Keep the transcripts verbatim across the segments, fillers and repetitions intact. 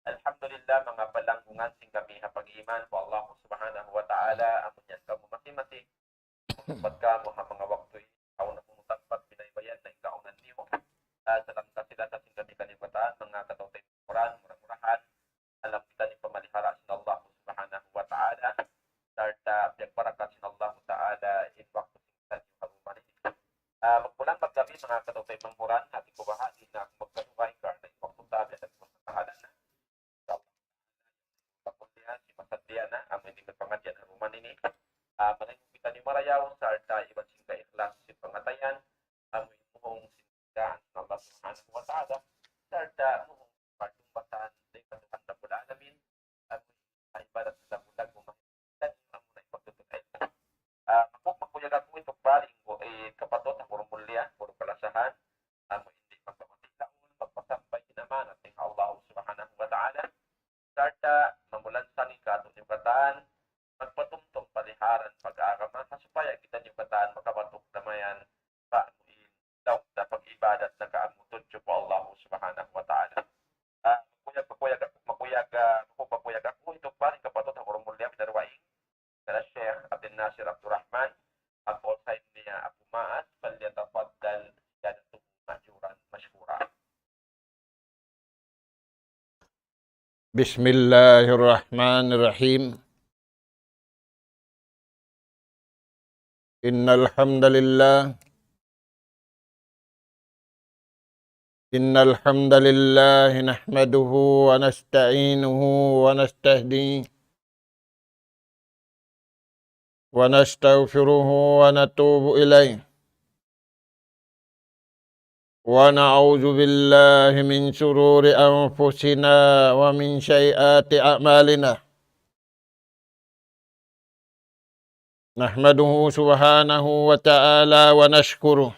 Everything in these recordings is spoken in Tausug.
Alhamdulillah, manga palanggungan sin kami ha pag-iman pa Allah Subhanahu wa Ta'ala, amu yan kamu masi-masi. Bat kamu ha manga waktu ini, awn na kunu' tampat binaybayan na in kaawnan niyu. Ah, salam kasi da sa sin kami kalibatan, manga kataw-taymanghuran, mura-murahan alam kita in pamalihara sin Allah Subhanahu wa Ta'ala. Sarta' biya' barakat sin Allah Ta'ala in waktu sin kita niyu ha duman ini. Ah, magpulang magkami manga kataw-taymanghuran, hati ku baha' di' na aku magkadugay karna' in waktu tabi at aku sa kahalan na. Insya Allah, pakulihan si Masaddiana, amu in di' magpangadjian ha duman ini. Ah, mangayu' kita niyu marayaw, sarta' iban sin kaikhlas sin pangatayan, amu in muhung sin Allah Subhanahu wa Ta'ala, sarta' muhung pagtumbatan dayn ha Tuhan Rabbul Alamin, amu in ibadat sa bulan mu, dan amu na ipagtutukan. Ah, aku, makuyag aku in tukbal, in, eh, kapatut, aku rumulya, aku rumulasahan, amu in di' magpapatikaun, magpasambay in amanat dayn ha Allah Subhanahu wa Ta'ala, sarta' mamulan sangika' tuud niyu katan, magpatumtum paliharan pag-agama, ha supaya kita niyu katan makabatuk damayan, pa in daw na pag-ibadat na kaamu tudju pa Allah Subhanahu wa Ta'ala. Ah, makuyag, makuyag, makuyag, ah, makuyag, makuyag aku, in tukbal, in kapatut, aku rumulya, binaruaing, kana Sheikh Abdul Nasir Abdul Rahman, aku sa niya, aku maas, فليتفضل سيادته مأجورا مشكورا. بسم الله الرحمن الرحيم. إن الحمد لله، إن الحمد لله نحمده ونستعينه ونستهديه ونستغفره ونتوب إليه، ونعوذ بالله من شرور أنفسنا ومن سيئات أعمالنا. نحمده سبحانه وتعالى ونشكره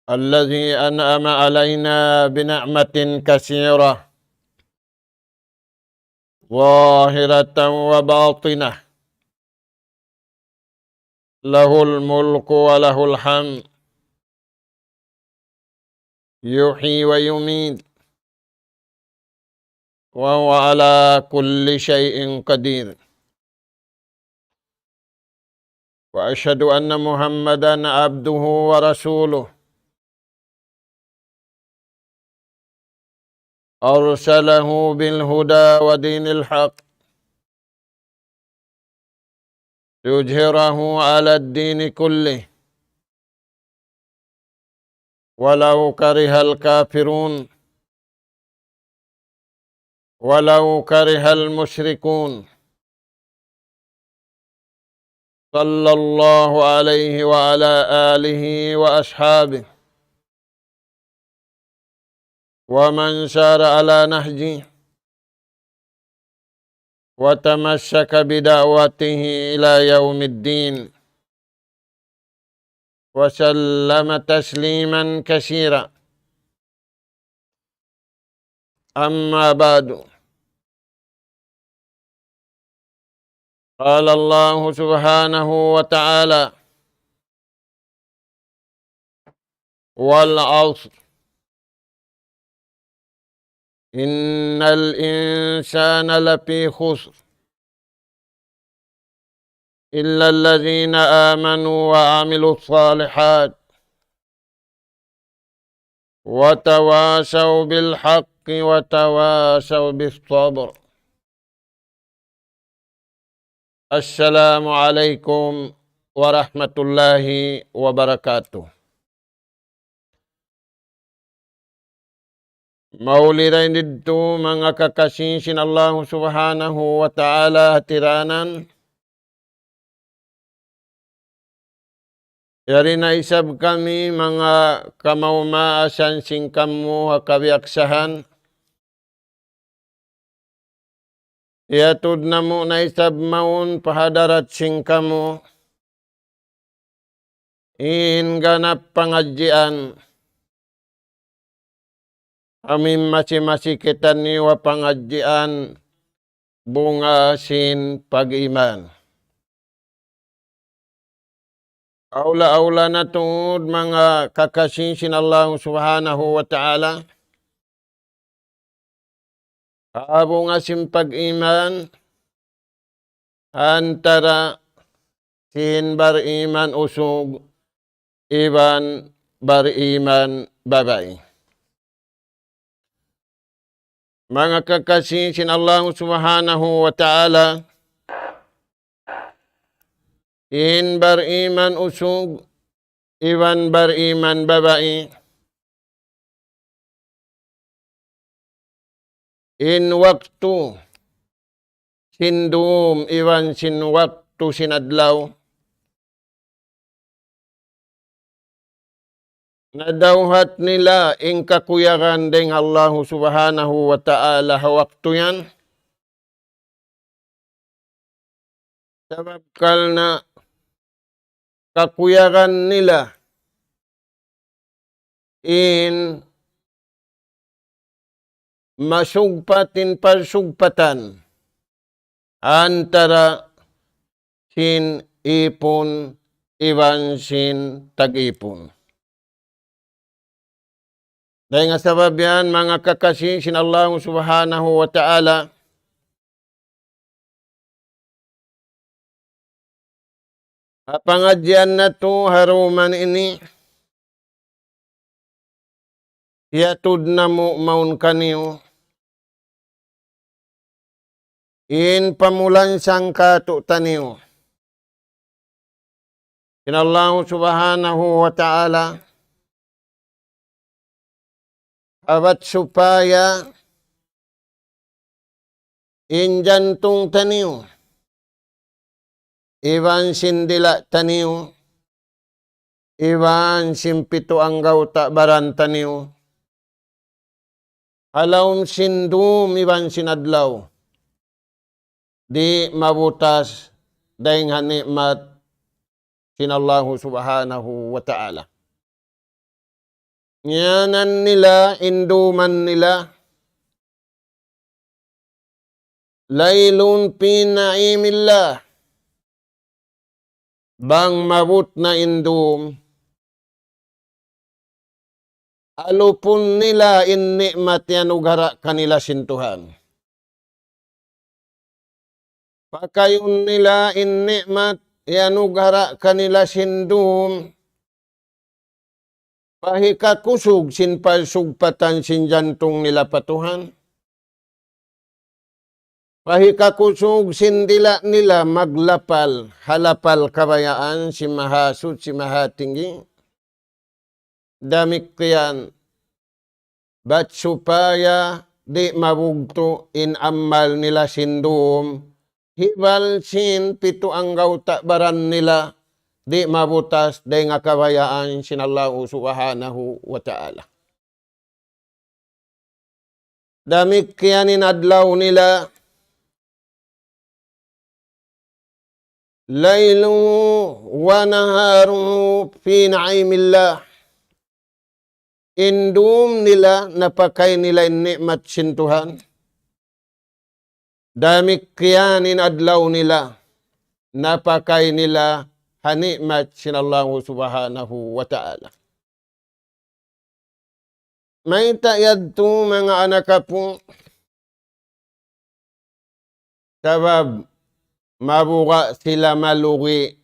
الذي أنعم علينا بنعمة كثيرة ظاهرة وباطنة، له الملك وله الحمد، يحيي ويميت، وهو على كل شيء قدير. وأشهد أن محمدا عبده ورسوله، أرسله بالهدى ودين الحق ليظهره على الدين كله ولو كره الكافرون، ولو كره المشركون. صلى الله عليه وعلى آله وأصحابه ومن سار على نهجه وتمسك بدعوته إلى يوم الدين، وسلم تسليما كثيرا. أما بعد، قال الله سبحانه وتعالى: والعصر، إن الإنسان لفي خسر، إلا الذين آمنوا وعملوا الصالحات وتواصوا بالحق وتواصوا بالصبر. السلام عليكم ورحمة الله وبركاته. Mauli dayn didtu manga kakasi sin Allah Subhanahu wa Ta'ala hatiranan. Yari na isab kami manga kamaas-maasan sin kamu ha kabiyaksahan. Iyatud namu' na isab mawn pa hadarat sin kamu in ganap pangadjian. Amu in masi-masi kitaniyu ha pangadjian bunga sin pag-iman. Awla-awla na tuud manga kakasi sin Allah Subhanahu wa Ta'ala. Kabunga sin pag-iman antara sin bariman usug iban bariman babai. Manga kakasi sin Allah Subhanahu wa Ta'ala, in bariman usug iban bariman babai, in waktu sin dum iban sin waktu sin adlaw, nadawhat nila in kakuyagan dayn ha Allah Subhanahu wa Ta'ala ha waktu yan. Sabab karna' kakuyagan nila in masugpat in pagsugpatan antara sin ipun iban sin tag-ipun. Dayn ha sabab yan, manga kakasi sin Allah Subhanahu wa Ta'ala, ha pangadjian natu' ha duman ini, hiyatud namu' mawn kaniyu in pamulansang kātu'niyu sin Allah Subhanahu wa Ta'ala, ha bat supaya in jantung taniyu, iban sin dila' taniyu, iban sin pitu anggawta' baran taniyu, ha lawm sin dum iban sin adlaw, di' mabutas dayn ha ni'mat sin Allahu Subhanahu wa Ta'ala. Ngiyanan nila, induman nila, ليل في نعيم الله. Bang maabut na in dum, alupun nila in ni'mat iyanugara' kanila sin Tuhan. Pakayun nila in ni'mat iyanugara' kanila sin dum, pa hikakusug sin pagsugpatan sin jantung nila pa Tuhan, pa hikakusug sin dila' nila maglapal ha lapal kabayaan sin Mahasuchi Mahatinggi. Damikkiyan, bat supaya di' mabugtu' in amal nila sin dum, hibal sin pitu anggawta' baran nila, di' mabutas dayn ha kabayaan sin Allahu Subhanahu wa Ta'ala. Damikkiyan in adlaw nila, ليله ونهاره في نعيم الله. In dum nila napakay nila in ni'mat sin Tuhan. Damikkiyan in adlaw nila napakay nila ha ni'mat sin Allahu Subhanahu wa Ta'ala. Mayta' yadtu manga anak apu'? Sabab mabuga' sila malugi'.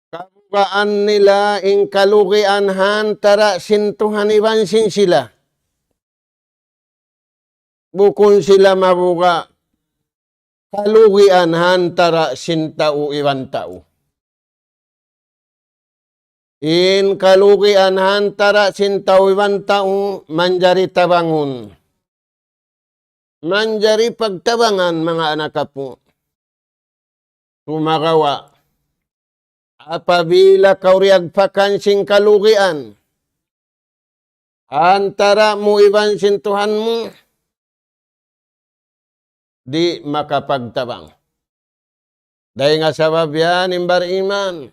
Kabugaan nila in kalugian ha antara' sin Tuhan iban sin sila. Bukun sila mabuga', kalugian ha antara' sin tau iban tau. In kalugian ha antara' sin tau iban tau manjari tabangun. Manjari pagtabangan, manga anak apu'. Sumagawa', apabila kaw diyagpakan sin kalugian ha antara' mu iban sin Tuhan mu, di' makapagtabang. Dayn ha sabab yan in bariman,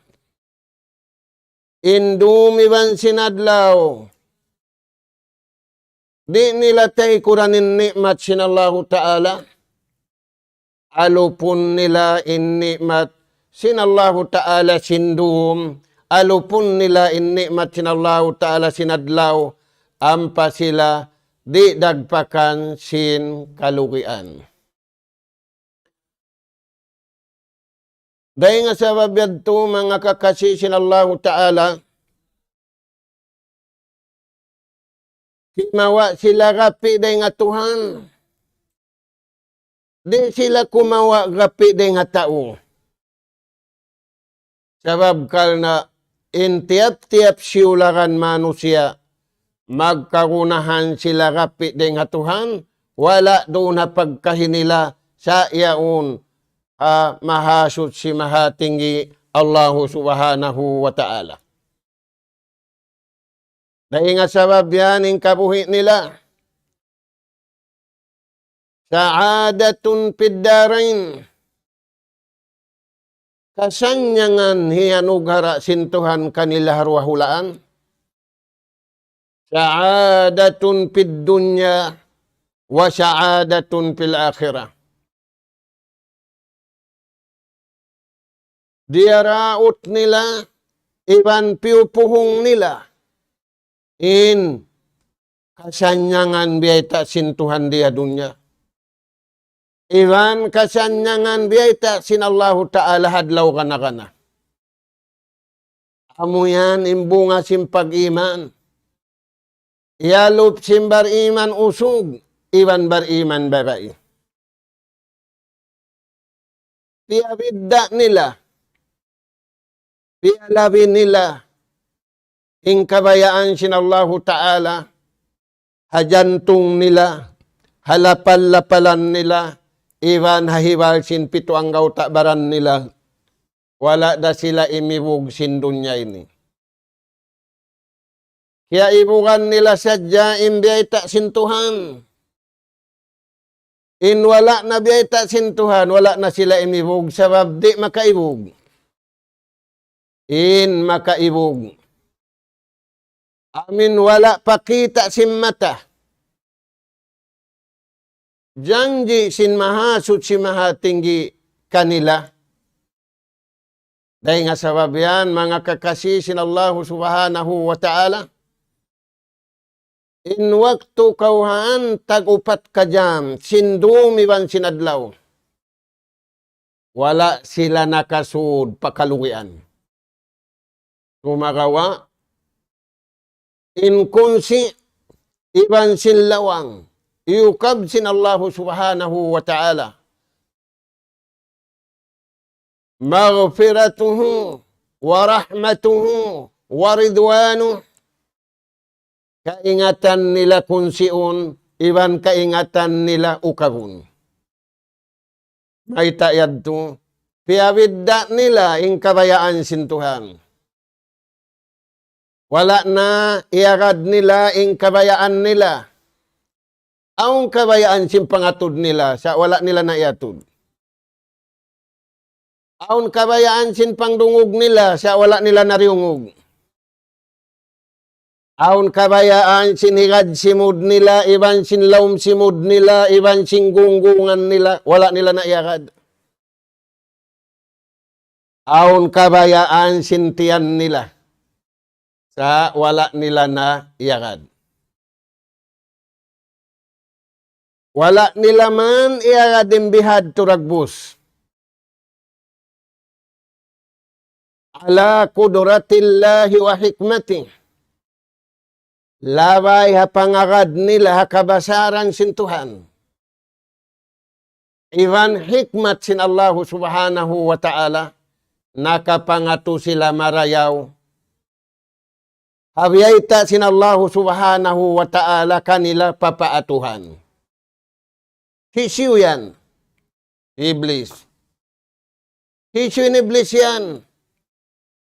in dum iban sin adlaw, di' nila taykuran in ni'mat sin Allahu Ta'ala. Alupun nila in ni'mat sin Allahu Ta'ala sin dum. Alupun nila in ni'mat sin Allahu Ta'ala sin adlaw. Ampa sila di' dagpakan sin kalugian. Dayn ha sabab yadtu, manga kakasi sin Allahu Ta'ala, kimawa' sila gapi' dayn ha Tuhan. Di' sila kumawa' gapi' dayn ha tau. Sabab karna' in tiyap-tiyap siyularan manusiya', magkagunahan sila gapi' dayn ha Tuhan, wala' duun ha pagkahi nila sa' yaun ha Mahasuchi Mahatinggi Allahu Subhanahu wa Ta'ala. Dayn ha sabab yan in kabuhi' nila. سعادة في الدارين. Kasannyangan hiyanughara' sin Tuhan kanila ha duwa hulaan. سعادة في الدنيا وسعادة في الآخرة. Diyaraut nila, iban piyupuhung nila in kasannyangan biyayta' sin Tuhan di ha dunya, iban kasannyangan biyayta' sin Allahu Ta'ala ha adlaw kana-kana. Amu yan in bunga sin pag-iman. Iyalup sin bariman usug iban bariman babai. Piyabidda' nila, piyalabi nila in kabayaan sin Allahu Ta'ala ha jantung nila, ha lapal-lapalan nila, iban ha hibal sin pitu anggawta' baran nila. Wala' da sila imibug sin dunya ini. Kiyaibugan nila sadja in biyayta' sin Tuhan. In wala' na biyayta' sin Tuhan, wala' na sila imibug, sabab di' makaibug. In makaibug, amu in wala' pa kita' sin mata, janji' sin Mahasuchi Mahatinggi kanila. Dayn ha sabab yan, manga kakasi sin Allahu Subhanahu wa Ta'ala, in waktu kawhaan tag-upat ka jam sin dum iban sin adlaw, wala' sila nakasud pa kalugian. Sumagawa' in kunsi' iban sin lawang, iyukab sin Allahu Subhanahu wa Ta'ala. مغفرته ورحمته ورضوانه. Kaingatan nila kunsiun, iban kaingatan nila ukabun. Mayta' yadtu, piyabidda' nila in kabayaan sin Tuhan. Wala' na iyagad nila in kabayaan nila. Awn kabayaan sin pangatud nila, sa' wala' nila na iyatud. Awn kabayaan sin pangdungug nila, sa' wala' nila nariyungug. Awn kabayaan sin higad simud nila, iban sin lawm simud nila, iban sin gunggungan nila, wala' nila na iyagad. Awn kabayaan sin tiyan nila, sa' wala' nila na iyagad. Wala' nila man iyagad in bihadtu dagbus. على قدرة الله وحكمته. Labay ha pangagad nila ha kabasaran sin Tuhan iban hikmat sin Allahu Subhanahu wa Ta'ala, nakapangatu sila marayaw ha biyayta' sin Allahu Subhanahu wa Ta'ala kanila papaatuhan. Hisiyu yan? Iblis. Hisiyu in Iblis yan?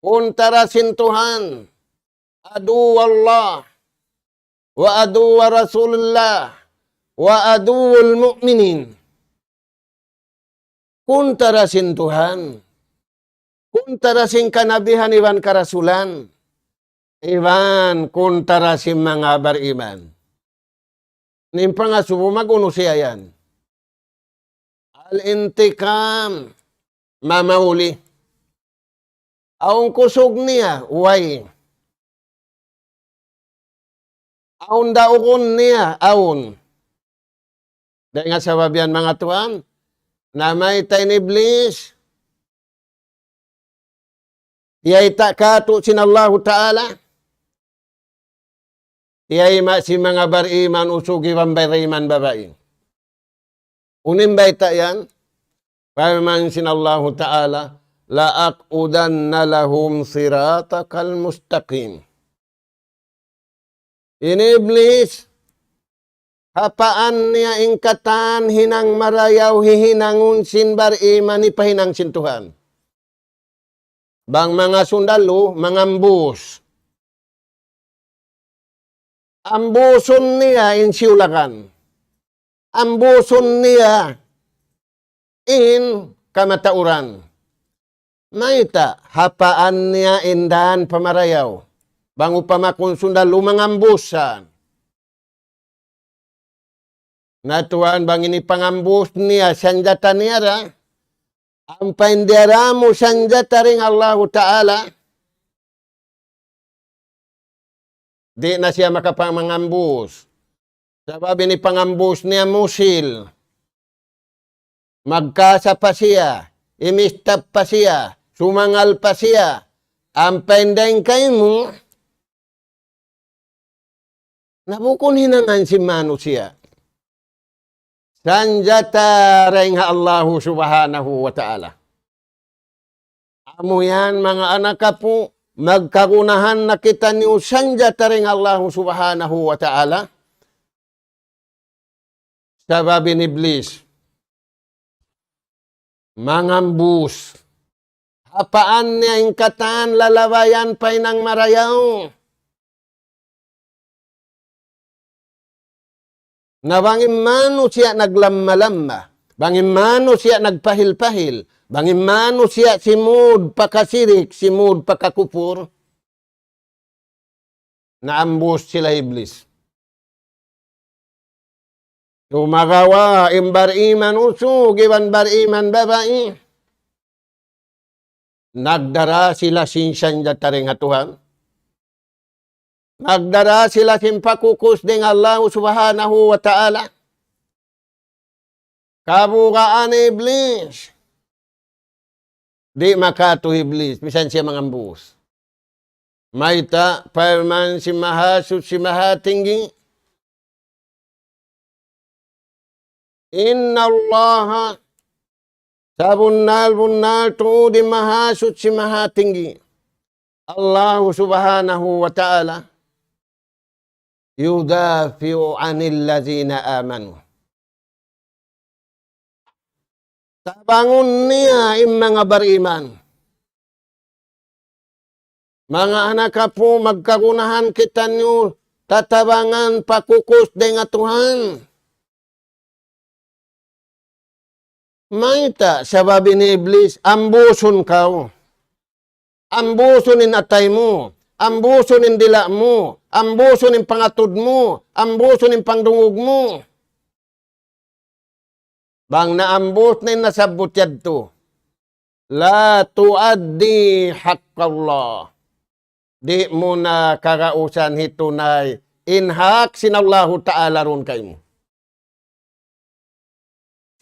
Kuntara sin Tuhan. عدو الله وعدو رسول الله وعدو المؤمنين. Kuntara sin Tuhan, kuntara sin kanabihan iban karasulan, iban kuntara sin manga bariman. In pangasubu mag-unu siya yan? الانتقام, mamauli. Awn kusug niya, way. Awn daurun niya, awn. Dayn ha sabab yan, manga tuwan, namayta' in Iblis, iyayta' kātu' sin Allahu Ta'ala, iyayma' sin manga bariman usug iban bariman babai. Unu in bayta' yan? Parman sin Allahu Ta'ala, لأقعدن لهم صراطك المستقيم. In Iblis, hapaan niya in katan hinang marayaw hihinangun sin bariman hipahinang sin Tuhan. Bang manga sundalu, mangambus. Ambusun niya in siyulakan. Ambusun niya in kamatauran. Mayta', hapaan niya in dan pa marayaw. Bang upama kunu' sundalu mangambusan. Na tuwan, bang in pangambus niya, sanjata niya ra, ampa in diyara mu sanjata dayn ha Allahu Ta'ala, di' na siya makapamangambus. Sabab in pangambus niya musil. Magkasa pa siya, imistab pa siya, sumangal pa siya. Ampa in dayn kaymu, na bukun hinangan sin manusiya'. Sanjata dayn ha Allahu Subhanahu wa Ta'ala. Amu yan, manga anak apu', magkagunahan na kitaniyu sanjata dayn ha Allahu Subhanahu wa Ta'ala. Sabab in Iblis mangambus. Hapaan niya in katan lalabayan pa hinang marayaw. Na bang in manusiya' naglamma-lamma, bang in manusiya' nagpahil-pahil, bang in manusiya' simud pa kasirik, simud pa kakupur, naambus sila Iblis. Sumagawa' in bariman usug iban bariman babai, nagdara sila sin sanjata dayn ha Tuhan. Nagdara sila sin pakukus dayn ha Allah Subhanahu wa Ta'ala. Kabugaan Iblis. Di' makatu Iblis, misan siya mangambus. Mayta', parman sin Mahasuchi Mahatinggi, إن الله, sabunnal-bunnal tuud in Mahasuchi Mahatinggi, Allahu Subhanahu wa Ta'ala, يدافع عن الذين آمنوا. Tabangun niya in manga bariman. Manga anak apu', magkagunahan kitaniyu tatabangan pakukus dayn ha Tuhan. Mayta', sabab in Iblis, ambusun kaw. Ambusun in atay mu, ambusun in dila' mu, ambusun in pangatud mu, ambusun in pangdungug mu. Bang naambus na in nasabbut yadtu, لا تؤدي حق الله. Di' mu na kagausan hitunay in hak sin Allahu Ta'ala duun kaymu.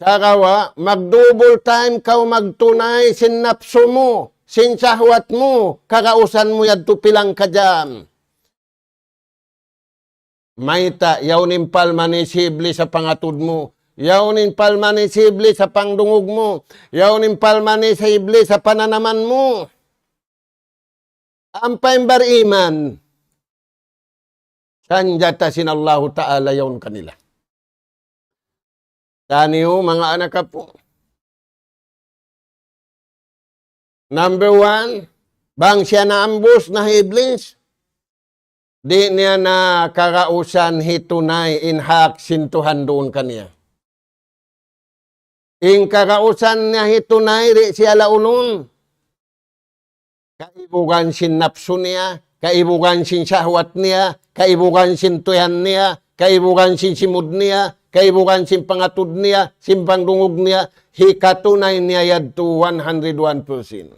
Sagawa', mag-double time kaw magtunay sin napsu mu, sin sahwat mu, kagausan mu yadtu pilang ka jam. Mayta', yaun in palmanis hi Iblis ha pangatud mu, yaun in palmanis hi Iblis ha pangdungug mu, yaun in palmanis hi Iblis ha pananaman mu. Ampa in bariman, sanjata sin Allahu Ta'ala yaun kanila. Taniyu, manga anak apu'. Number one, bang siya naambus na hi Iblis, di' niya na kagausan hitunay in hak sin Tuhan duun kaniya. In kagausan niya hitunay, di' siya launun. Kaibugan sin napsu niya, kaibugan sin sahwat niya, kaibugan sin tuyan niya, kaibugan sin simud niya, kaibugan sin pangatud niya, sin pangdungug niya, hikatunay niya yadtu one hundred one percent.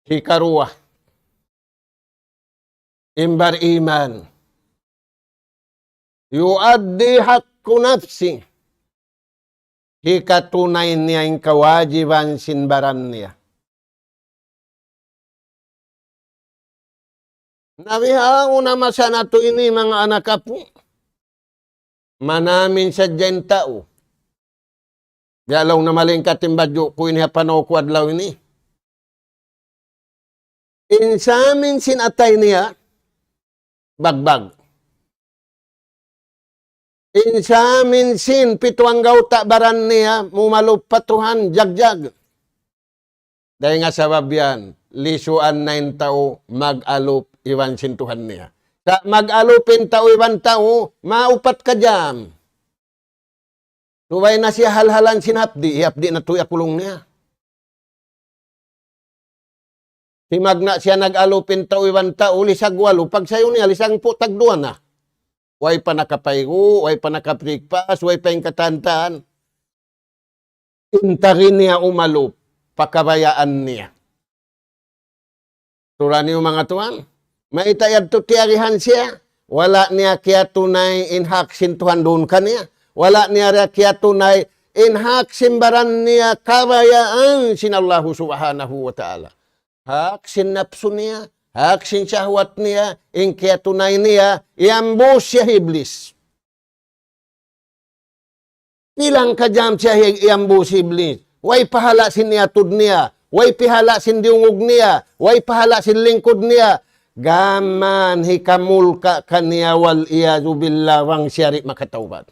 Hikaruwa. In bariman. يؤدي حق نفسه. Hikatunay niya in kawajiban sin baran niya. Na bihaun na masa natu' ini manga anak apu'. Manamin sadja in tau. Biya' laung na malingkat in badju' ku ini ha panaw ku adlaw ini. In samin sin atay niya, bagbag. In samin sin pitu anggawta' baran niya, mumalup pa Tuhan, jagjag. Dayn ha sabab yan, lisuan na in tau mag-alup iban sin Tuhan niya. Sa' mag-alup in tau iban tau, maupat ka jam. Subay na siya halhalan sin hapdi', hapdi' na tuya kulung niya. Simagna' siya nag-alup in tau iban tau, lisag walu, pagsayu niya, lisag hangpu' tagduwa na. Way pa nakapaygu', way pa nakabreakfast, way pa in katan-katan. Intari niya umalup, pakabayaan niya. Turan niyu manga tuwan, mayta' yadtu tiyarihan siya, wala' niya kiyatunay in hak sin Tuhan duun kaniya, wala' niya ra kiyatunay in hak sin baran niya kabayaan sin Allahu Subhanahu wa Ta'ala. Hak sin napsu niya, hak sin shahwat niya, in kiyatunay niya, iyambus siya hi Iblis. Pila hangka jam siya hi-, iyambus hi Iblis. Way pahala' sin iyatud niya, way pahala' sin diyungug niya, way pahala' sin lingkud niya. Gam mayan hikamulka' kaniya wal iyadhu billah bang siya di' makatawbat.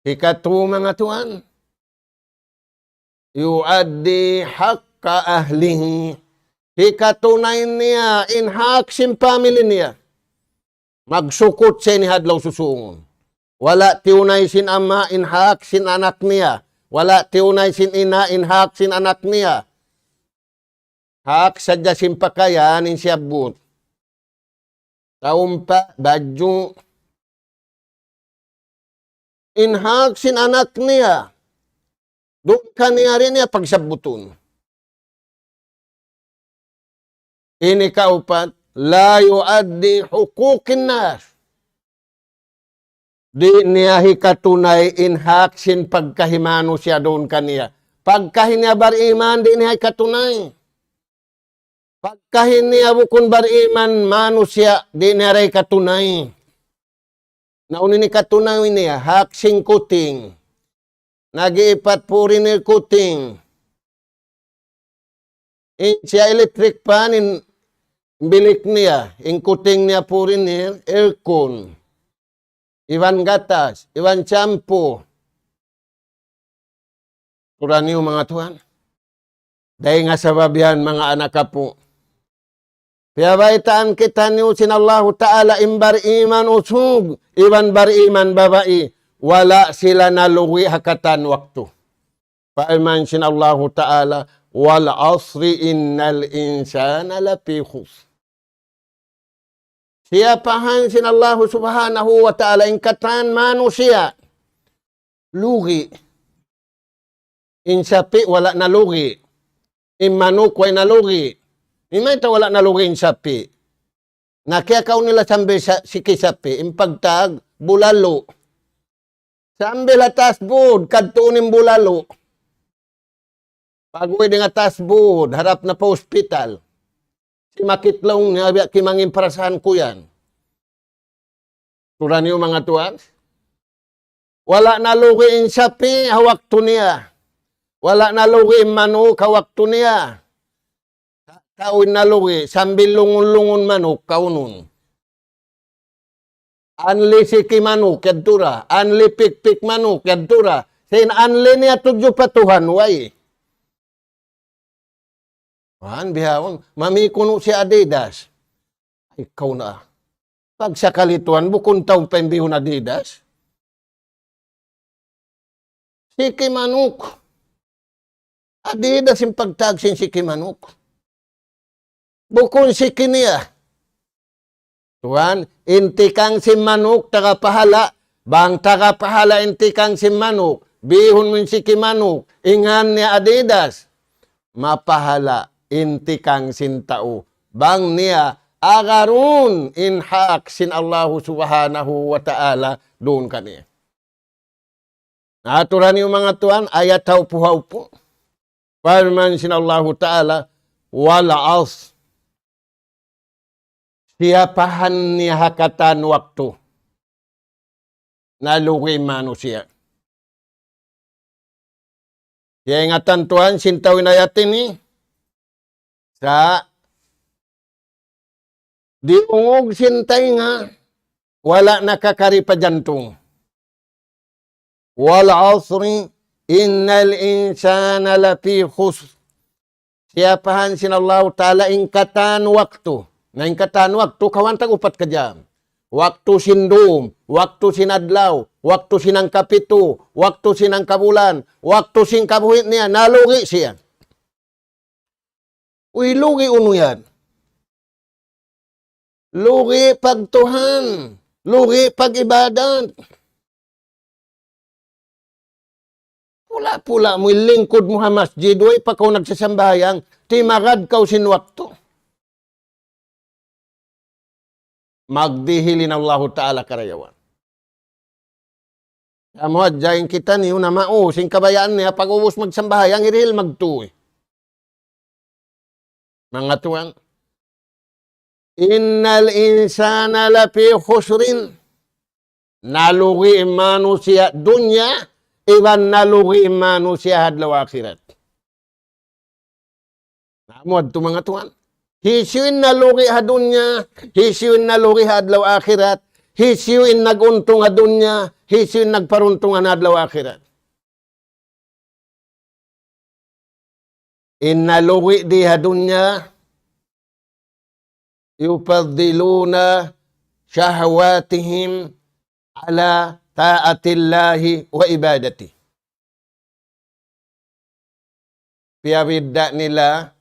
Hikatu manga tuwan, يؤدي حق أهله. Hikatunay niya in hak sin family niya. Magsukut siya ini ha adlaw susūngun. Wala' tiyunay sin ama' in hak sin anak niya. Wala' tiyunay sin ina' in hak sin anak niya. Hak sadja sin pakayan in siyabbut. Taumpa, badju'. In hak sin anak niya. Duun kaniya di' niya pagsabbutun. Ini kaupat, لا يؤدي حقوق الناس. Di' niya hikatunay in hak sin pagkahi manusiya' duun kaniya. Pagkahi niya bariman, di' niya hikatunay. Pagkahi niya bukun bariman manusiya', di' niya da hikatunay. Na unu in hikatunay niya, hak sin kuting. Nag-iipat foreigner kuting. In siya electric fan, in bilik niya, in kuting niya foreigner, aircon. Iban gatas, iban shampoo. Turan niyu manga tuwan. Dayn ha sabab yan manga anak apu'. Piyabaytaan kitaniyu sin Allahu Ta'ala in bariman usug, iban bariman babai, wala' sila nalugi' ha katan waktu. Parman sin Allahu Ta'ala, والعصر إن الإنسان لفي خسر. Siyapahan sin Allahu Subhanahu wa Ta'ala in katan manusiya'. Lugi'. In sapi' wala' nalugi'. In manuk way nalugi'. Mayta' wala' nalugi' in sapi'? Na kiyakaun nila sambil sa-, siki sapi', in pagtag, bulalu'. Sambil ha taas bud, kadtuun in bulalu'. Pag-uwi' dayn ha taas bud, harap na pa hospital. Simakit laung niya, biya' kimangin parasahan ku yan. Turan niyu manga tuwan. Wala' nalugi' in sapi' ha waktu niya. Wala' nalugi' in manuk ha waktu niya. Tau in nalugi', sambil lungun-lungun manuk, kaunun. Anli siki manuk, yadtu ra. Anli pikpik manuk, yadtu ra. Sin anli niya tudju pa Tuhan, way. Wan, bihaun, mami kunu' si Adidas. Ay, kaw na. Pagsakali tuwan, bukun tau pa in bihun Adidas. Siki manuk. Adidas in pagtag sin siki manuk. Bukun siki niya. Tuwan, in tikang sin manuk, taga pahala'. Bang taga pahala' in tikang sin manuk, bihun mu in siki manuk, in ngan niya Adidas. Mapahala'. in tikang sin tau. Bang niya agarun in hak sin Allahu Subhanahu wa Ta'ala duun kaniya. Aturan niyu manga tuwan, ayat haupu-haupu. Parman sin Allahu Ta'ala, "Wal asr." Siyapahan niya ha katan waktu. Nalugi in manusiya'. Kiyaingatan Tuhan sin tau in ayat ini. Sa' diyungug sin taynga, wala' nakakari pa jantung. "Wal asri innal insana lafi khusr." Siyapahan sin Allahu Ta'ala in katan waktu. Na in katan waktu, kawan tag upat ka jam. Waktu sin dum, waktu sin adlaw, waktu sin hangkapitu, waktu sin hangkabulan, waktu sin kabuhi' niya, nalugi siya. Uy, lugi unu yan. Lugi pagtuhan, lugi pag-ibadat. Pula-pula mu in lingkud mu ha masjid, way pa kaw nagsasambahayang, timagad kaw sin waktu. Magdihil in Allahu Ta'ala karayawan. Amu hadja in kitaniyu na maus, in kabayaan niya, pag-ubus magsambahayang, hirihil magtuy. Manga tuwan, "Innal insana lafi khusrin." Nalugi in manusiya' dunya, iban nalugi in manusiya' ha adlaw akhirat. Amu yadtu manga tuwan. Hisiyu in nalugi ha dunya, hisiyu in nalugi ha adlaw akhirat, hisiyu in nag-untung ha dunya, hisiyu in nagparuntung ha adlaw akhirat. In nalugi di ha dunya, "Yufaddiluna shahawatihim ala ta'atillahi wa ibadatih." Piyabidda' nila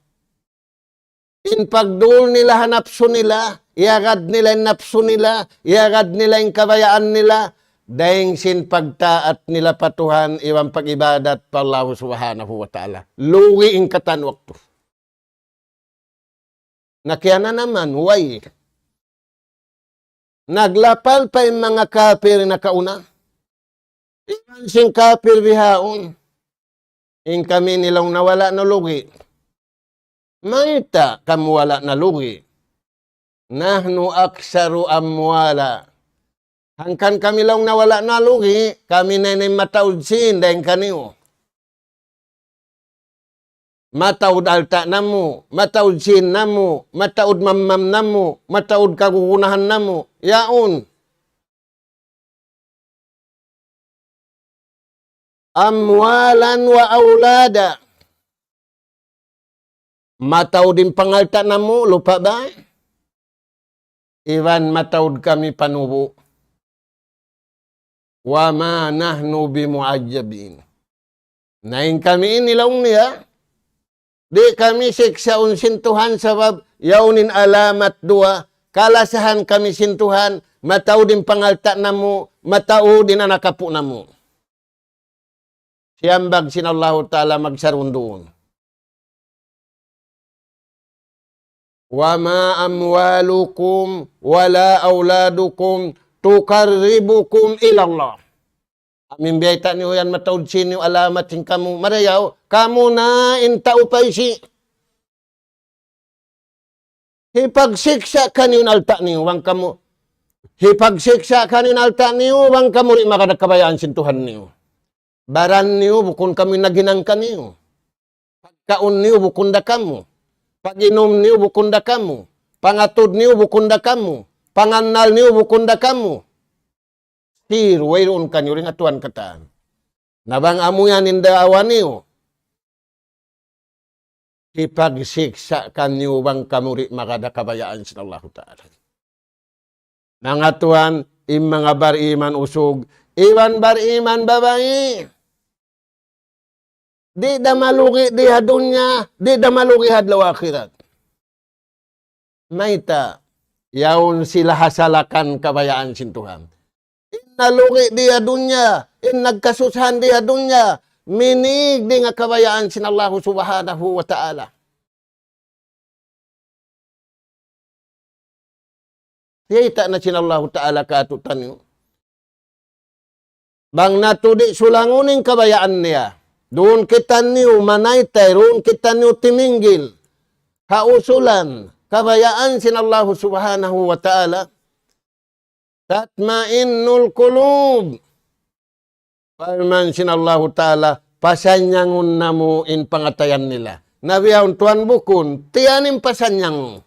in pagdul nila ha napsu nila, iyagad nila in napsu nila, iyagad nila in kabayaan nila, dayn sin pagtaat nila pa Tuhan iban pag-ibadat pa Allahu Subhanahu wa Ta'ala. Lugi in katan waktu. Na kiyana naman, way. Naglapal pa in manga kapir nakauna. Iban sin kapir bihaun. In kami ini laung niya wala' nalugi. Mayta' kamu wala' nalugi? Nahnu aktsaru amwala. Hangkan kami laung niya wala' nalugi, kami na in mataud sīn dayn kaniyu. Mataud alta' namu', mataud sīn namu', mataud mamam namu', mataud kagunahan namu'. Yaun. Amwalan wa awlada. Mataud in pangalta' namu', lupa ba? Iban mataud kami panubu'. Wa ma nahnu bimu'azzabin. Na in kami ini laung niya, di' kami siksaun sin Tuhan sabab yaun in alamat duwa, kalasahan kami sin Tuhan, mataud in pangalta' namu', mataud in anak apu' namu'. Siyambag sin Allahu Ta'ala magsarun-duun. وما أموالكم ولا أولادكم تقربكم إلى الله. Amu in biyayta' niyu yan mataud sīn niyu alamat sin kamu marayaw, kamu na in tau paisi'. Hipagsiksa' kaniyu in alta' niyu, bang kamu. Hipagsiksa' kaniyu in alta' niyu, bang kamu di' magad ha kabayaan sin Tuhan niyu. Baran niyu, bukun kamu in naghinang kaniyu. Pagkaun niyu, bukun da kamu. Pag-inum niyu, bukun da kamu. Pangatud niyu, bukun da kamu. Pangannal niyu, bukun da kamu. Sir, wayruun kaniyu dayn ha Tuhan katan. Na bang amu yan in daawa niyu, hipagsiksa' kaniyu bang kamu di' magad ha kabayaan sin Allahu Ta'ala. Manga tuwan, in manga bariman usug, iban bariman babai. Di' da malugi di ha dunya, di' da malugi ha adlaw akhirat. Mayta', yaun sila ha salakan kabayaan sin Tuhan. In nalugi di ha dunya, in nagkasusahan di ha dunya, minīg dayn ha kabayaan sin Allahu Subhanahu wa Ta'ala. Kiyita' na sin Allahu Ta'ala kātu'niyu. Bang natu' di' sulangun in kabayaan niya. Duun kitaniyu manaytay, duun kitaniyu timinggil. Ha usulan, kabayaan sin Allahu Subhanahu wa Ta'ala. تطمئن القلوب. Parman sin Allahu Ta'ala, pasanyangun namu' in pangatayan nila. Na bihaun tuwan bukun, tiyan in pasanyangun.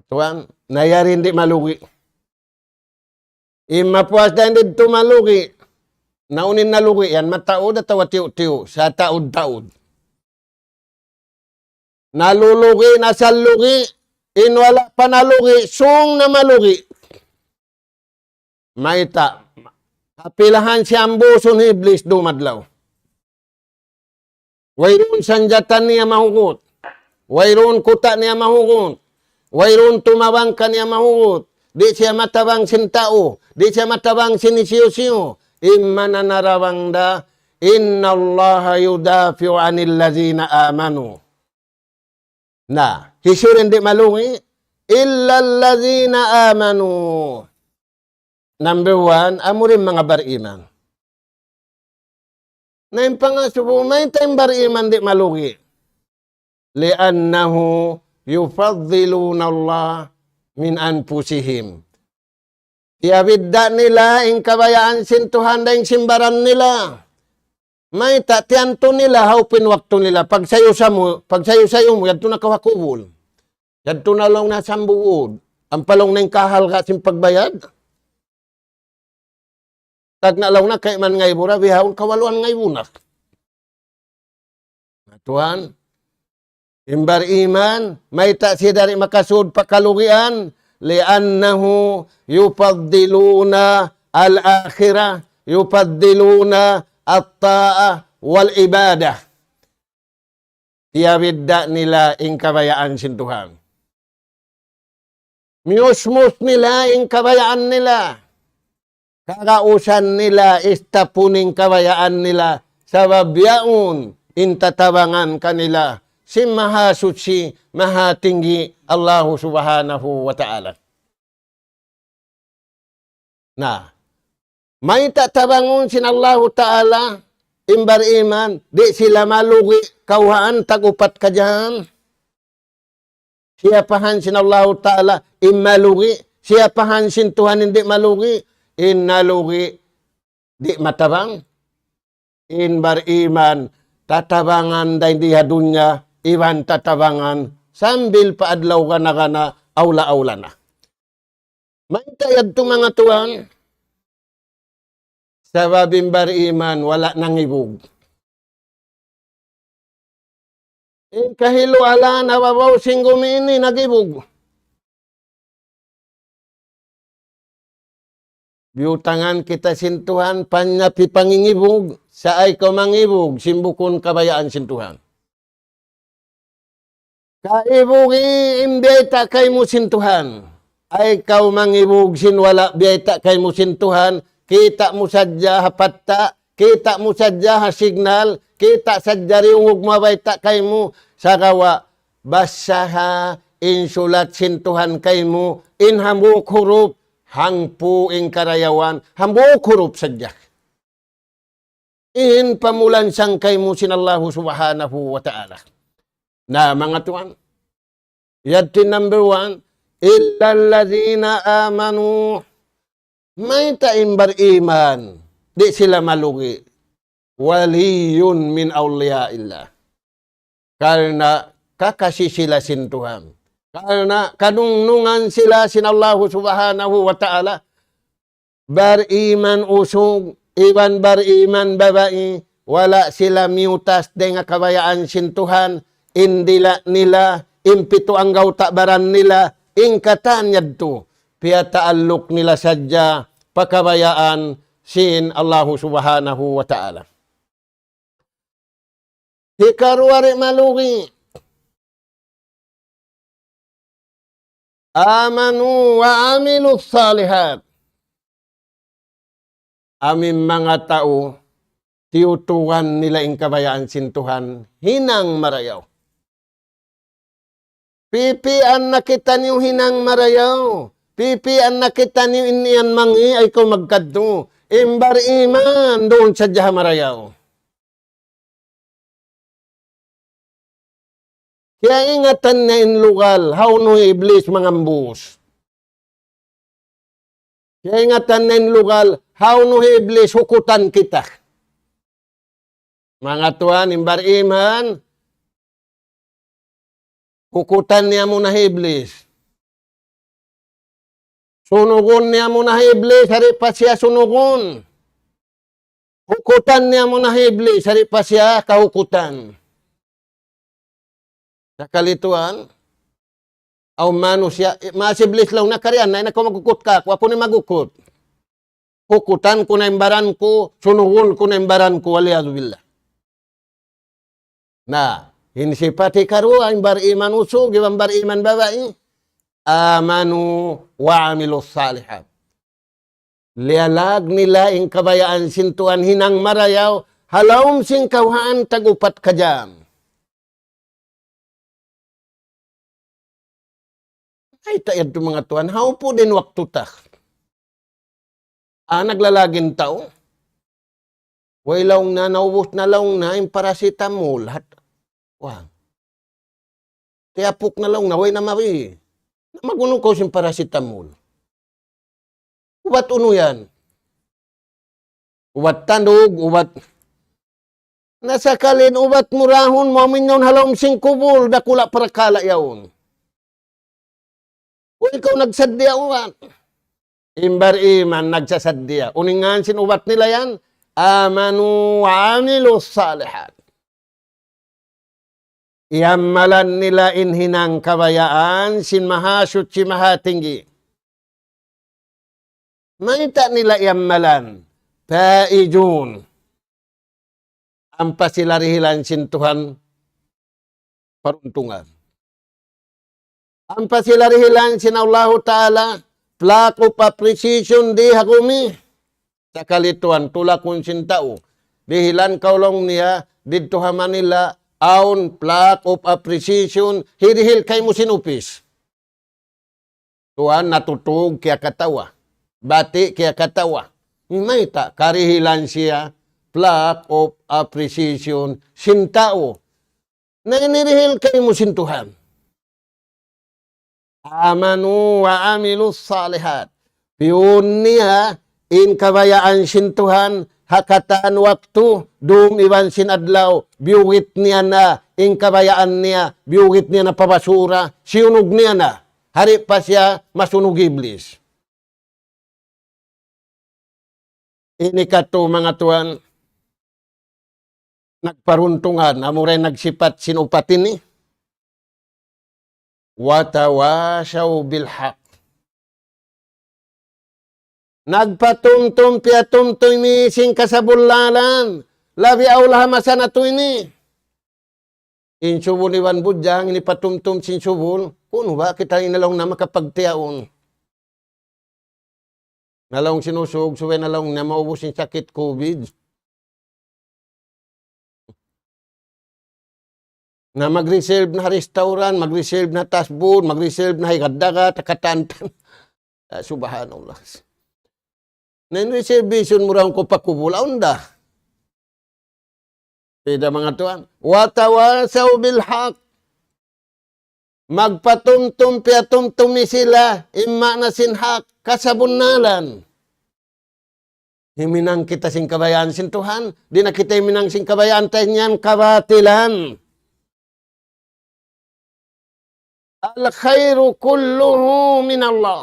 Tuwan, na yari in di' malugi'. In mapuas dayn didtu malugi'. Na unu in nalugi' yan, mataud atawa tiyu'-tiyu', sataud-taud. Nalulugi', nasallugi', in wala' pa nalugi', sung na malugi'. Mayta', kapilahan siya ambusun hi Iblis dum adlaw. Wayruun sanjata niya mahugut. Wayruun kuta' niya mahugut. Wayruun tumabang kaniya mahugut. Di' siya matabang sin tau. Di' siya matabang sin hisiyu-siyu. In mananarabang da, إن الله يدافع عن الذين آمنوا. Na, hisiyu in di' malugi', إلا الذين آمنوا. Number one, amu in manga bariman. Na in pangasubu, mayta' in bariman di' malugi'. لأنه يفضلون الله من أنفسهم. Tiyabidda' nila in kabayaan sin Tuhan dayn sin baran nila. Mayta' tiyantu nila, hawpin waktu nila, pagsayu-samu-, pagsayu-sayu mu, yadtu na kaw ha kubul. Yadtu na laung na sambuud. Ampa laung na in kahalga' sin pagbayad. Tagna' laung na kayman ngaibu ra, bihaun kawaluan ngaibu na. Na tuwan, in bariman, mayta' siya di' makasud pa kalugian, لأنه يفضلون الآخرة، يفضلون الطاعة والعبادة. Tiyabidda' nila in kabayaan sin Tuhan. Miyusmus nila in kabayaan nila. Kagausan nila, istapun in kabayaan nila. Sabab yaun in tatabangan kanila sin Mahasuchi, Mahatinggi, Allahu Subhanahu wa Ta'ala. Na, mayta' tabangun sin Allahu Ta'ala in bariman, di' sila malugi', kawhaan tag-upat kajan. Siyapahan sin Allahu Ta'ala in malugi', siyapahan sin Tuhan in di' malugi', in nalugi' di' matabang. In bariman, tatabangan dayn di ha dunya, iban tatabangan sambil pa adlaw gana-gana, awla-awla na. Mayta' yadtu manga tuwan? Sabab in bariman wala' nangibug. In kahilu-alaan ha babaw sin gumi ini nagibug. Biyutangan kita sin Tuhan, panyapi pangingibug, sa' ayaw kaw mangibug, sin bukun kabayaan sin Tuhan. Kaibugi in biyayta' kaymu sin Tuhan. Ayaw kaw mangibug sin wala' biyayta' kaymu sin Tuhan. Kita' mu sadja ha patta', kita' mu sadja ha signal, kita' sadja diyungug mu ha bayta' kaymu. Sagawa' basaha in sulat sin Tuhan kaymu, in hambuuk hurup, hangpu' in karayawan, hambuuk hurup sadja. In pamulansang kaymu sin Allahu Subhanahu wa Ta'ala. Na, manga tuwan, yadtu number one, إلا الذين آمنوا. Mayta' in bariman, di' sila malugi'. ولي من أولياء الله. Karna' kakasi sila sin Tuhan. Karna' kanungnungan sila sin Allahu Subhanahu wa Ta'ala. Bariman usug, iban bariman babai, wala' sila miyutas dayn ha kabayaan sin Tuhan, in dila' nila, in pitu anggawta' baran nila, in katan yadtu, piyataalluk nila sadja pa kabayaan sin Allahu Subhanahu wa Ta'ala. Hikaruwa di' malugi'. آمنوا وعملوا الصالحات. Amu in manga tau tiyuturan nila in kabayaan sin Tuhan hinang marayaw. Pipian na kitaniyu hinang marayaw. Pipian na kitaniyu in yan mangi' ayaw kaw magkadtu. In bar-iman duun sadja ha marayaw. Kiyaingatan niya in lugal, hawnu hi Iblis mangambus. Kiyaingatan niya in lugal, hawnu hi Iblis hukutan kita. Manga tuwan, in bar-iman, hukutan niya muna hi Iblis. Sunugun niya muna hi Iblis, di' pa siya sunugun. Hukutan niya muna hi Iblis, di' pa siya kahukutan. Sakali tuwan, awn manusiya', eh, mas Iblis laung niya, karian na, in aku maghukut kaku', aku na in maghukut. Hukutan ku na in baran ku, sunugun ku na in baran ku, wal iyadhu billah. Na, in sipat hikaruwa, in bar-iman usug, iban bar-iman babai. آمنوا وعملوا الصالحات. Liyalag nila in kabayaan sin Tuhan hinang marayaw, ha lawm sin kawhaan tag-upat ka jam. Ay, ta yadtu manga tuwan, hawpu' da in waktu ta. Ah, naglalagi' in tau. Way laung niya, naubus na laung niya, in paracetamol. Hat, wa. Tiyapuk na laung niya, way na mari. Na mag-unu kaw sin paracetamol. Ubat unu yan? Ubat tandug, ubat. Na sakali in ubat mu rahun, mawn yaun ha lawm sin kubul, dakula' parakala' yaun. Way kaw nagsaddiya ubat. In bar-iman nagsasaddiya. Unu in ngan sin ubat nila yan? آمنوا وعملوا الصالحات. Iyammalan nila in hinang kabayaan sin Mahasuchi Mahatinggi. Mayta' nila iyammalan? فائزون. Ampa sila dihilan sin Tuhan paruntungan. Ampa sila dihilan sin Allahu Ta'ala plaque of appreciation di ha gumi. Sakali tuwan, tulakun sin tau. Dihilan kaw laung niya, didtu ha Manila, awn plaque of appreciation, hirihil kaymu sin upis. Tuwan, natutug kiyakatawa. Bati' kiyakatawa. Mayta', karihilan siya, plaque of appreciation, sin tau. Na ini dihil kaymu sin Tuhan. آمنوا وعملوا الصالحات. Piyun niya in kabayaan sin Tuhan, ha katan waktu, dum iban sin adlaw, biyugit niya na in kabayaan niya, biyugit niya na pa basura, siyunug niya na. Di' pa siya masunug Iblis. Ini katu' manga tuwan, nagparuntungan, amura in nagsipat sin upat ini. وتواصوا بالحق. Nagpatumtum, piyatumtum ini sin kasabunnalan. Labi awla ha masa natu' ini. In subul iban budjang, ini patumtum sin subul. Kunu' ba kita ini laung na makapagtiyaun. Na laung sin usug, subay na laung niya maubus in sakit COVID. Na mag-reserve na ha restaurant, mag-reserve na ha tasbud, mag-reserve na ha higad dagat, ha katan-katan. Ah, subhanallah. Na in reservation mu daw ku pa kubul, awn da. Pida manga tuwan. وتواصوا بالحق. Magpatumtum, piyatumtumi sila, in maana sin hak, kasabunnalan. Himinang kita sin kabayaan sin Tuhan, di' na kita himinang sin kabayaan ta yan kabatilan. الخير كله من الله.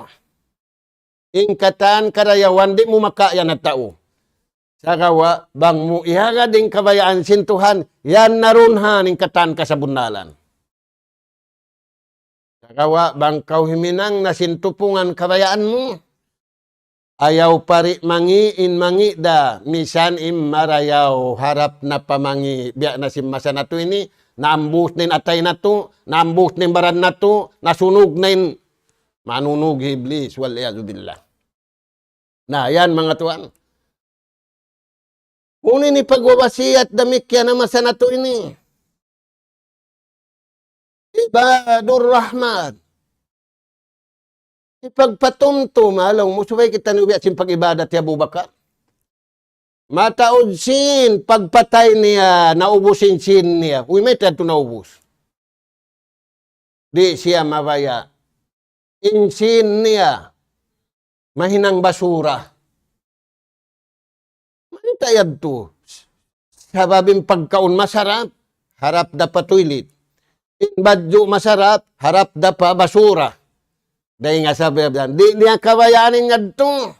In katan karayawan di' mu makaya na tau. Sagawa' bang mu iyagad in kabayaan sin Tuhan, yan na runhan in katan kasabunnalan. Sagawa' bang kaw himinang na sin tupungan kabayaan mu, ayaw pari mangi' in mangi' da, misan in marayaw harap na pa mangi', biya' na sin masa natu' ini, naambus na in atay natu', naambus na in baran natu', nasunug na in manunug Iblis, والعياذ بالله. Na, yan manga tuwan. Unu ini pagwawasiyat damikkiyan ha masa natu' ini? Ibadur Rahman. Hipagpatumtum, ha laung mu, subay kitaniyu biya' sin pag-ibadat hi Abu Bakar. Mataud sin pagpatay niya, naubus in sin niya. Uy, mayta' yadtu naubus? Di' siya mabaya'. In sin niya, mahinang basura. Mayta' yadtu? Sabab in pagkaun masarap, harap da pa toilet. In badju' masarap, harap da pa basura. Dayn ha sabab yan. Di' niya kabayaan in yadtu.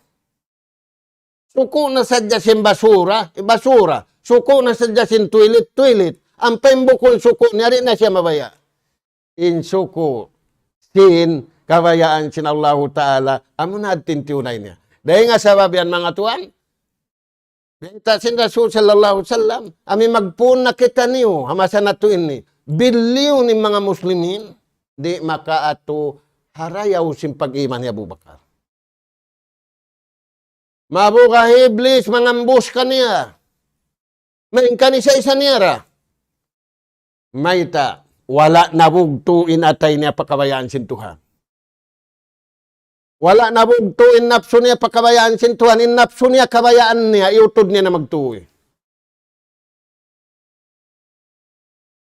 Suku' na sadja sin basura, eh, basura. Suku' na sadja sin toilet, toilet. Ampa in bukun suku' niya, di' na siya mabaya'. In suku', sin kabayaan sin Allahu Ta'ala, amu na in tiyunay niya. Dayn ha sabab yan, manga tuwan, bayta' sin Rasul sallallahu alayhi wasallam, amu in magpun na kitaniyu, ha masa natu' ini, billion in manga Muslimin, di' makaatu ha rayaw sin pag-iman hi Abu Bakar. Mabuga' hi Iblis mangambus kaniya. Main kan isa-isa niya ra. Mayta', wala' nabugtu' in atay niya pa kabayaan sin Tuhan. Wala' nabugtu' in napsu niya pa kabayaan sin Tuhan. In napsu niya kabayaan niya, iyutud niya na magtuy.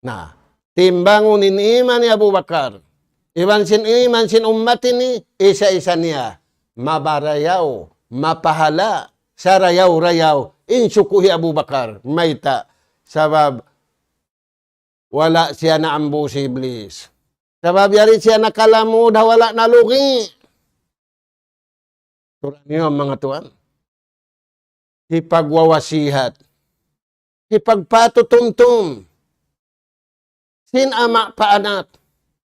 Na, timbangun in iman hi Abu Bakar. Iban sin iman sin ummat ini, isa-isa niya. Mabarayaw, mapahala', sarayaw-rayaw, in suku' hi Abu Bakar. Mayta', sabab wala' siya naambus hi Iblis. Sabab yari siya nakalamud ha wala' nalugi'. Turan niyu, manga tuwan. Hipagwawasihat. Hipagpatutumtum. Sin ama' pa anak.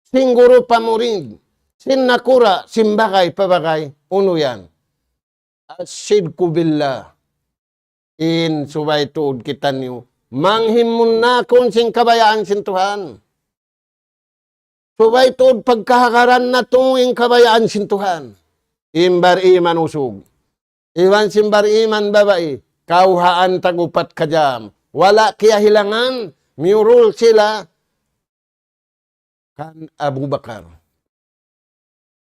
Sin guru pa murid. Sin nakura', sin bagay pa bagay. Unu yan? As-sidku billah. In subay tuud kitaniyu manghimunnakun sin kabayaan sin Tuhan. Subay tuud pagkahagaran natu' in kabayaan sin Tuhan. In bar-iman usug. Iban sin bar-iman babai, kawhaan tag-upat ka jam. Wala' kiyahilangan, miyurul sila kan Abu Bakar.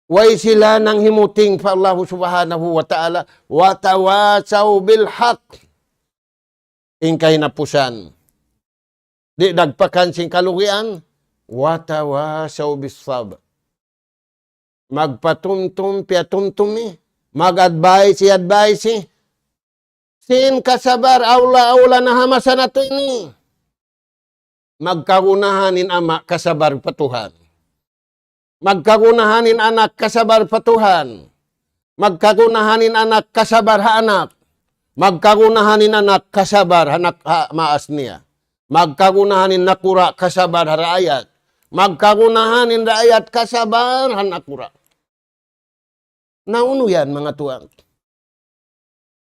Way sila nanghimuting pa Allahu Subhanahu wa Ta'ala, وتواصوا بالحق. In kahinapusan. Di' dagpakan sin kalugian, وتواصوا بالصبر. Magpatumtum, piyatumtumi. Mag-advise, i-advise. Sin kasabar, awla-awla na ha masa natu' ini. Magkagunahan in ama' kasabar pa Tuhan. Magkagunahan in anak kasabar pa Tuhan. Magkagunahan in anak kasabar ha anak. Magkagunahan in anak kasabar ha nak-, ha maas niya. Magkagunahan in nakura' kasabar ha raayat. Magkagunahan in raayat kasabar ha nakura'. Na unu yan, manga tuwan?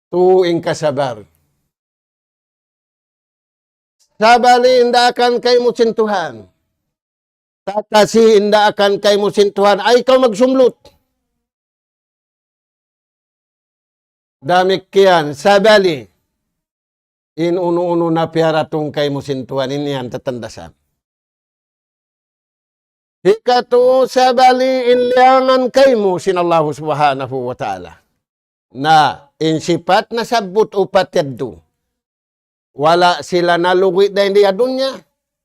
Tuu in kasabar. Sabali in daakan kaymu sin Tuhan. Tatasi in daakan kaymu sin Tuhan. Ay kaw magsumlut. Damikkiyan, sabali. In unu-unu na piyaratung kaymu sin Tuhan, in yan tatandasan. Hikatu, sabali in liyangan kaymu sin Allahu Subhanahu wa Ta'ala. Na, in sipat nasabbut upat yadtu. Wala' sila nalugi' dayn di ha dunya,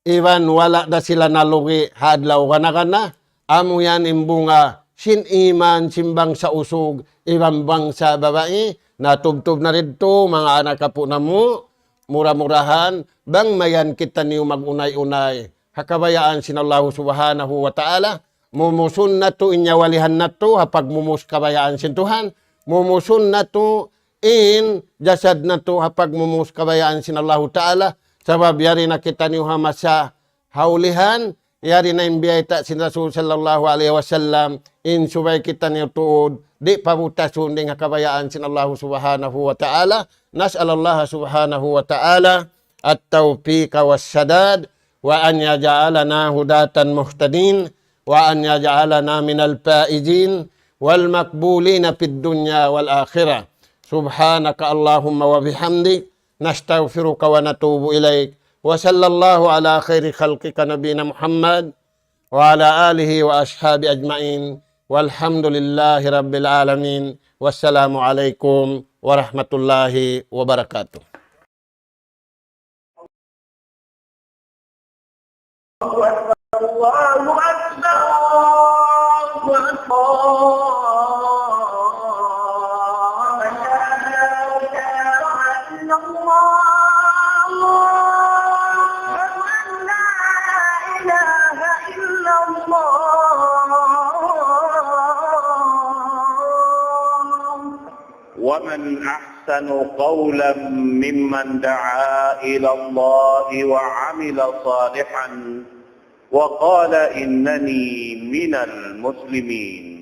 iban wala' da sila nalugi' ha adlaw gana-gana, amu yan in bunga sin iman, sin bangsa usug, iban bangsa babai, na tubtub na didtu, manga anak apu' namu', mura-murahan, bang mayan kitaniyu mag-unay-unay, ha kabayaan sin Allahu Subhanahu wa Ta'ala, mumusun natu' in nyawalihan natu', ha pagmumus kabayaan sin Tuhan, mumusun natu' in jasad natu' ha pagmumus kabayaan sin Allahu Ta'ala, sabab yari na kitaniyu ha masa ha ulihan, yari na in biyayta' sin Rasul sallallahu alayhi wasallam, in subay kitaniyu tuud, di' pabutasun dayn ha kabayaan sin Allahu Subhanahu wa Ta'ala. نسأل الله سبحانه وتعالى التوفيق والسداد، وأن يجعلنا هداة مهتدين، وأن يجعلنا من الفائزين والمقبولين في الدنيا والآخرة. سبحانك اللهم وبحمدك، نستغفرك ونتوب إليك. وصلى الله على خير خلقك نبينا محمد وعلى آله وأصحابه أجمعين. والحمد لله رب العالمين. والسلام عليكم ورحمة الله وبركاته. الله أكبر، الله أكبر، الله أكبر. أشهد أن لا إله إلا الله. أشهد أن لا إله إلا الله. ومن أحسن قولا ممن دعا إلى الله وعمل صالحا وقال إنني من المسلمين.